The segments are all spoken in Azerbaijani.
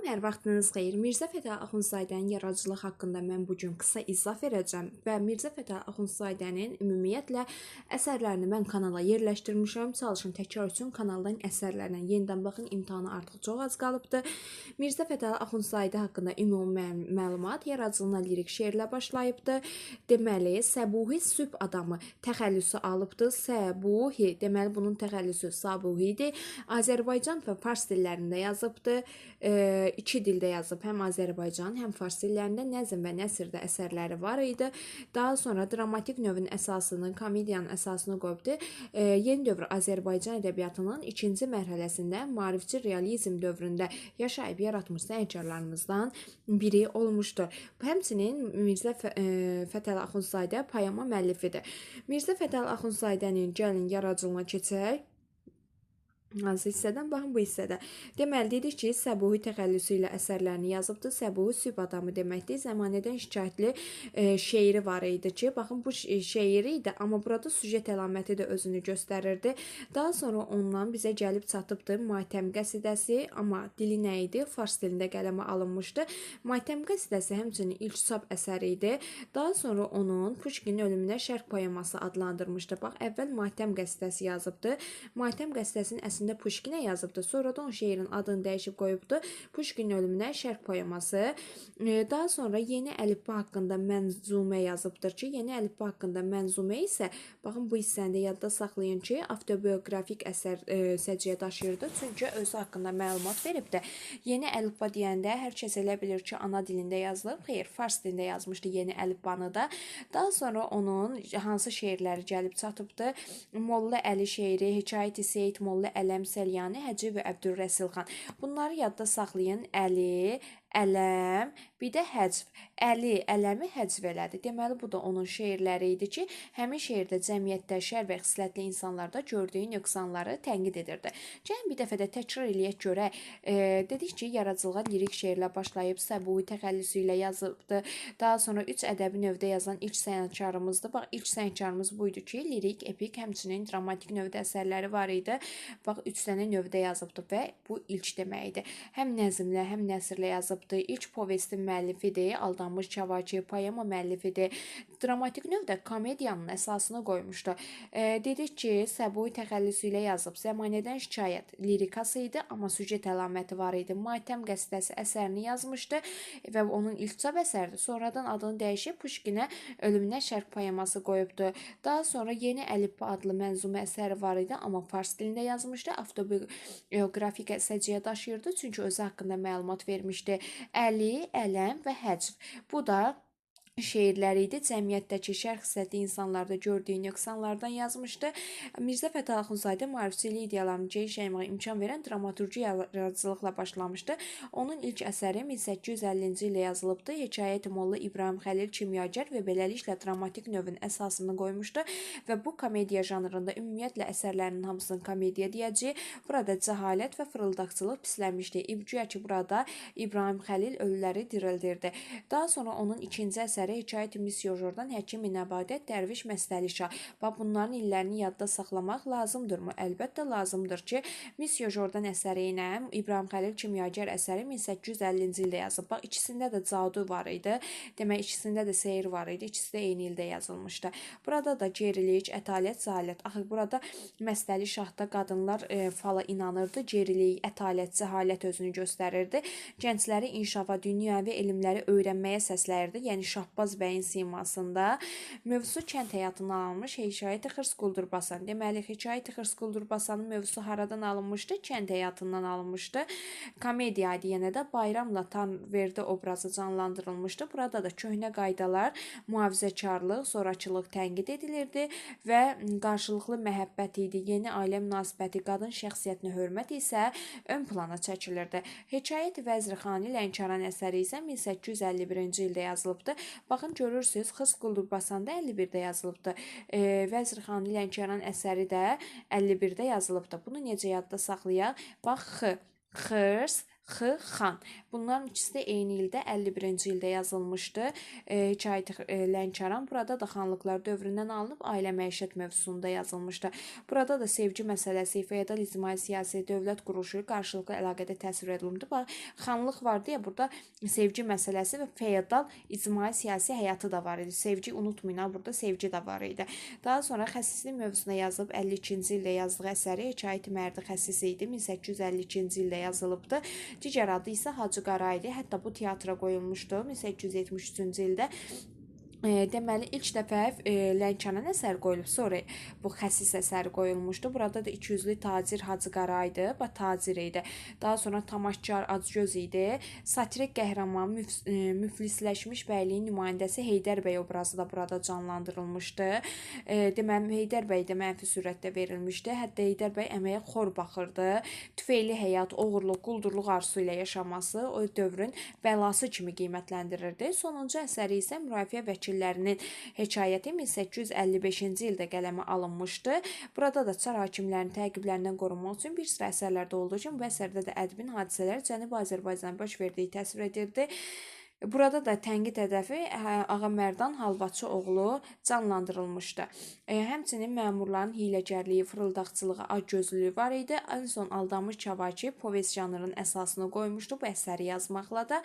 Salam, hər vaxtınız xeyir. Mirzə Fətəli Axundzadənin yaradıcılıq haqqında mən bu gün qısa izah verəcəm və Mirzə Fətəli Axundzadənin ümumiyyətlə əsərlərini mən kanala yerləşdirmişəm. Çalışın təkrar üçün kanaldan əsərlərlə yenidən baxın, imtahana artıq çox az qalıbdır. Mirzə Fətəli Axundzadə haqqında ümumi məlumat yaradıcılığına lirik şeirlə başlayıbdır. Deməli, Səbuhi sübh adamı təxəllüsü alıbdır. Səbuhi, deməli bunun təxəllüsü Sabuhidir. Azərbaycan və fars dillərində yazıbdır. İki dildə yazıb, həm Azərbaycan, həm fars dillərində nəzm və nəsrdə əsərləri var idi. Daha sonra dramatik növün əsasını, komediyanın əsasını qoyubdur. Yeni dövr Azərbaycan ədəbiyyatının ikinci mərhələsində maarifçi realizm dövründə yaşayıb yaratmış sənətkarlarımızdan biri olmuşdur. Həmçinin Mirzə Fətəli Axundzadə poema müəllifidir. Mirzə Fətəli Axundzadənin gəlin yaradıcılığına keçək. Hansı hissədən? Baxın bu hissədə. Deməli, dedik ki, Səbuhi təxəllüsü ilə əsərlərini yazıbdır. Səbuhi sübh adamı deməkdir. Zəmanədən şikayətli şeiri var idi ki, baxın bu şeiri idi, amma burada süjet əlaməti də özünü göstərirdi. Daha sonra ondan bizə gəlib çatıbdır Matəm qəsidəsi, amma dili nə idi? Fars dilində qələmə alınmışdı. Matəm qəsidəsi həmçinin ilk çap əsəri idi. Daha sonra onun Puşkinin ölümünə şərq poeması adlandırmışdı. Bax, əvvəl Matəm qəsidəsi yazıbdı. Matəm qəsidəsinin əslində Puşkinə yazıbdı. Sonra da o şeirin adını dəyişib qoyubdu. Puşkinin ölümünə şərq poeması. Daha sonra yeni əlifba haqqında mənzumə yazıbdır ki, yeni əlifba haqqında mənzumə isə, baxın bu hissəni də yadda saxlayın ki, avtobioqrafik əsər səciyyə daşıyırdı. Çünki özü haqqında məlumat veribdi. Yeni əlifba deyəndə hər kəs elə bilir ki, ana dilində yazılıb. Xeyr, fars dilində yazmışdı yeni əlifbanı da. Daha sonra onun hansı şeirləri gəlib çatıbdı? Molla Əli şeiri, Hekayət-i Seyid Molla Ələm Səlyani, Həcib və Əbdülrəsulxan. Bunları yadda saxlayın. Əli, Ələm, bir də həcv. Əli, Ələmi həcv elədi. Deməli, bu da onun şeirləri idi ki, həmin şeirdə cəmiyyətdə şər və xislətli insanlarda gördüyü nöqsanları tənqid edirdi. Gəlin bir dəfə də təkrar eləyək görək. Dedik ki, yaradıcılığa lirik şeirlə başlayıb, Səbuhi təxəllüsü ilə yazıbdı. Daha sonra üç ədəbi növdə yazan ilk sənətkarımızdır. Bax, ilk sənətkarımız buydu ki, lirik, epik, həmçinin dramatik növdə əsərləri var idi. Bax, üç dənə növdə yazıbdı və bu ilk deməkdir. Həm nəzmlə, həm nəsrlə yazıbdı. İlk povestin müəllifidir, Aldanmış Kəvakib, poema müəllifidir. Dramatik növdə komediyanın əsasını qoymuşdu. Dedik ki, Səbuhi təxəllüsü ilə yazıb. Zəmanədən şikayət lirikası idi, amma süjet əlaməti var idi. Matəm qəsidəsi əsərini yazmışdı və onun ilk çap əsəridir. Sonradan adını dəyişib Puşkinə ölümünə şərq poeması qoyubdu. Daha sonra Yeni Əlifba adlı mənzumə əsəri var idi, amma fars dilində yazmışdı. Avtobioqrafik səciyyə daşıyırdı, çünki özü haqqında məlumat vermişdi. Əli, Ələm və həcv. Bu da şeirləri idi. Cəmiyyətdəki şər xislətli insanlarda gördüyü nöqsanlardan yazmışdı. Mirzə Fətəli Axundzadə maarifçilik ideyalarını geniş yaymağa imkan verən dramaturji yaradıcılıqla başlamışdı. Onun ilk əsəri 1850-ci ildə yazılıbdı. Hekayət-i Molla İbrahim Xəlil Kimyagər və beləliklə dramatik növün əsasını qoymuşdu və bu komediya janrında ümumiyyətlə əsərlərinin hamısını komediya deyəcəyik. Burada cəhalət və fırıldaqçılıq pislənmişdi. Güya ki, burada İbrahim Xəlil ölüləri dirildirdi. Daha sonra onun ikinci əsəri Hekayət-i Misyo Jordan, Həkim-i Nəbadət, Dərviş Məstəli Şah. Bax, bunların illərini yadda saxlamaq lazımdırmı? Əlbəttə lazımdır ki, Misyo Jordan əsəri ilə İbrahim Xəlil Kimyagər əsəri 1850-ci ildə yazılıb. Bax, ikisində də cadu var idi. Demək, ikisində də seyir var idi. İkisi də eyni ildə yazılmışdı. Burada da gerilik, ətalət, cəhalət. Axı, burada Məstəli Şahda qadınlar fala inanırdı. Gerilik, ətalət, cəhalət özünü göstərirdi. Gəncləri inkişafa, dünyəvi elmləri öyrənməyə səsləyirdi. Yəni, Şahbaz bəyin simasında mövzu kənd həyatından alınmış Hekayət-i Xırs Quldurbasan. Deməli, Hekayət-i Xırs Quldurbasanın mövzusu haradan alınmışdı? Kənd həyatından alınmışdı. Komediya idi yenə də Bayramla Tanrıverdi obrazı canlandırılmışdı. Burada da köhnə qaydalar, mühafizəkarlıq, zorakılıq tənqid edilirdi və qarşılıqlı məhəbbət idi. Yeni ailə münasibəti, qadın şəxsiyyətinə hörmət isə ön plana çəkilirdi. Hekayət-i Vəzirxani Lənkəran əsəri isə 1851-ci ildə yazılıbdı. Baxın, görürsünüz, Xırs Quldurbasan da 51-də yazılıbdı. Vəzirxani Lənkəran əsəri də 51-də yazılıbdı. Bunu necə yadda saxlayaq? Bax, X, xırs, X. Xan. Bunların ikisi də eyni ildə 51-ci ildə yazılmışdı. Hekayəti Lənkəran. Burada da xanlıqlar dövründən alınıb ailə məişət mövzusunda yazılmışdı. Burada da sevgi məsələsi, feodal ictimai siyasi, dövlət quruluşu qarşılıqlı əlaqədə təsvir edilmişdi. Bax, xanlıq vardı ya, burada sevgi məsələsi və feodal ictimai siyasi həyatı da var idi. Sevgi unutmayın, ha, burada sevgi də var idi. Daha sonra xəsislik mövzusuna yazıb 52-ci ildə yazdığı əsəri Hekayəti Mərdi Xəsis idi. 1852-ci ildə yazılıbdı. Digər adı isə Hacı Qara idi. Hətta bu teatra qoyulmuşdu 1873-cü ildə. Deməli, ilk dəfə Lənkəran əsəri qoyulub, sonra bu xəsis əsəri qoyulmuşdu. Burada da ikiyüzlü tacir Hacı Qara idi, bax, tacir idi. Daha sonra tamaşkar Acgöz idi. Satirik qəhrəman, müflisləşmiş bəyliyin nümayəndəsi Heydər bəy obrazı da burada canlandırılmışdı. Deməli, Heydər bəy də mənfi sürətdə verilmişdi. Hətta Heydər bəy əməyə xor baxırdı. Tüfeyli həyat, oğurluq, quldurluq arzusu ilə yaşaması o dövrün bəlası kimi qiymətləndirirdi. Sonuncu əsəri isə Mürafiə vəkillərinin hekayəti 1855-ci ildə qələmə alınmışdı. Burada da çar hakimlərinin təqiblərindən qorunmaq üçün bir sıra əsərlərdə olduğu kimi bu əsərdə də ədbin hadisələri Cənubi Azərbaycanda baş verdiyi təsvir edildi. Burada da tənqid hədəfi Ağa Mərdan Halvaçı oğlu canlandırılmışdı. Həmçinin məmurların hiyləgərliyi, fırıldaqçılığı, acgözlülüyü var idi. Ən son Aldanmış Cavaki povest janrının əsasını qoymuşdu. Bu əsəri yazmaqla da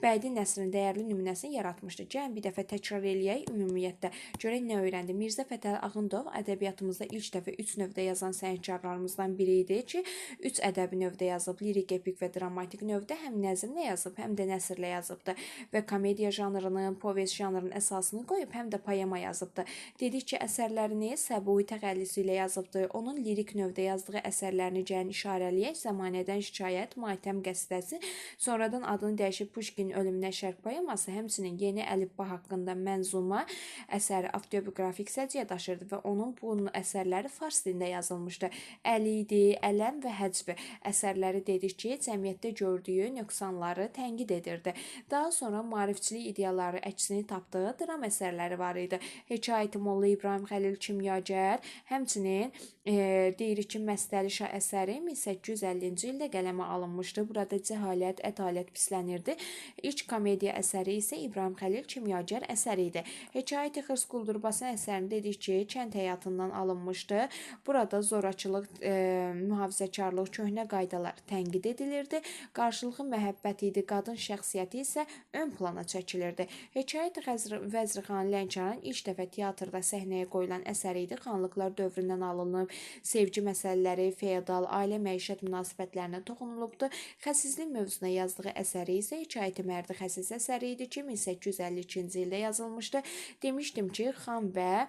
bədii nəsrin dəyərli nümunəsini yaratmışdı. Gəlin bir dəfə təkrar eləyək ümumiyyətdə. Görək nə öyrəndi. Mirzə Fətəli Axundov ədəbiyyatımızda ilk dəfə 3 növdə yazan sənətkarlarımızdan biri idi ki, 3 ədəbi növdə yazıb, lirik, epik və dramatik növdə həm nəzmlə yazıb, həm də nəsrlə yazıbdı və komediya janrının, povest janrının əsasını qoyub, həm də poema yazıbdı. Dedik ki, əsərlərini Səbuhi təxəllüsü ilə yazıbdı. Onun lirik növdə yazdığı əsərlərini gəlin işarələyək. Zəmanədən şikayət, Matəm qəsidəsi, sonradan adını dəyişib Puşkinin ölümünə şərq poeması, həmçinin Yeni əlifba haqqında mənzuma əsəri avtobioqrafik səciyyə daşırdı və onun bunun əsərləri fars dilində yazılmışdı. Əlidi, Ələm və Həcbi əsərləri dedik ki, cəmiyyətdə gördüyü nöqsanları tənqid edirdi. Daha sonra maarifçilik idealları əksini tapdığı dram əsərləri var idi. Hekayəti Molla İbrahim Xəlil Kimyagər, həmçinin deyirik ki, Məstəli Şah əsəri 1850-ci ildə qələmə alınmışdı. Burada cəhalət, ədalət pislənirdi. İlk komediya əsəri isə İbrahim Xəlil Kimyagər əsəri idi. Hekayəti Xırs Quldurbası əsərində dedik ki, kənd həyatından alınmışdı. Burada zorakılıq, mühafizəkarlıq, köhnə qaydalar tənqid edilirdi. Qarşılıqlı məhəbbət idi, qadın şəxsiyyəti isə ön plana çəkilirdi. Hekayət Vəzirxan Lənkəran ilk dəfə teatrda səhnəyə qoyulan əsəri idi. Xanlıqlar dövründən alınıb, sevgi məsələləri, feodal, ailə məişət münasibətlərinə toxunulubdu. Xəsislik mövzusuna yazdığı əsəri isə Hekayəti Mərdi Xəsis əsəri idi ki, 1852-ci ildə yazılmışdı. Demişdim ki, xan və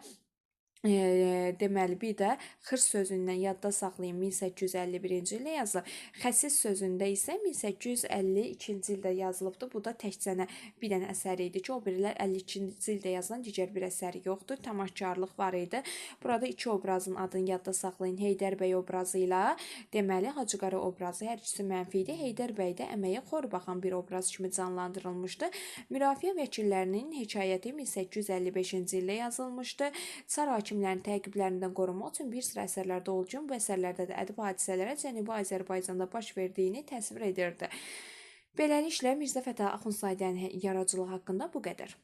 deməli, bir də xırs sözündən yadda saxlayın 1851-ci ildə yazılıb. Xəsis sözündə isə 1852-ci ildə yazılıbdır. Bu da təkcənə bir dənə əsəri idi ki, o birilər 52-ci ildə yazılan digər bir əsəri yoxdur. Tamaşkarlıq var idi. Burada iki obrazın adını yadda saxlayın. Heydər bəy obrazı ilə deməli, Hacı Qara obrazı hər ikisi mənfi idi. Heydər bəy də əməyə xor baxan bir obraz kimi canlandırılmışdı. Mürafiə vəkillərinin hekayəti 1855-ci ildə yazılmışdı. Çar hakimlərin təqiblərindən qorunmaq üçün bir sıra əsərlərdə olduğu kimi bu əsərlərdə də ədib hadisələrə Cənubi Azərbaycanda baş verdiyini təsvir edirdi. Beləliklə, Mirzə Fətəli Axundzadənin yaradıcılığı haqqında bu qədər.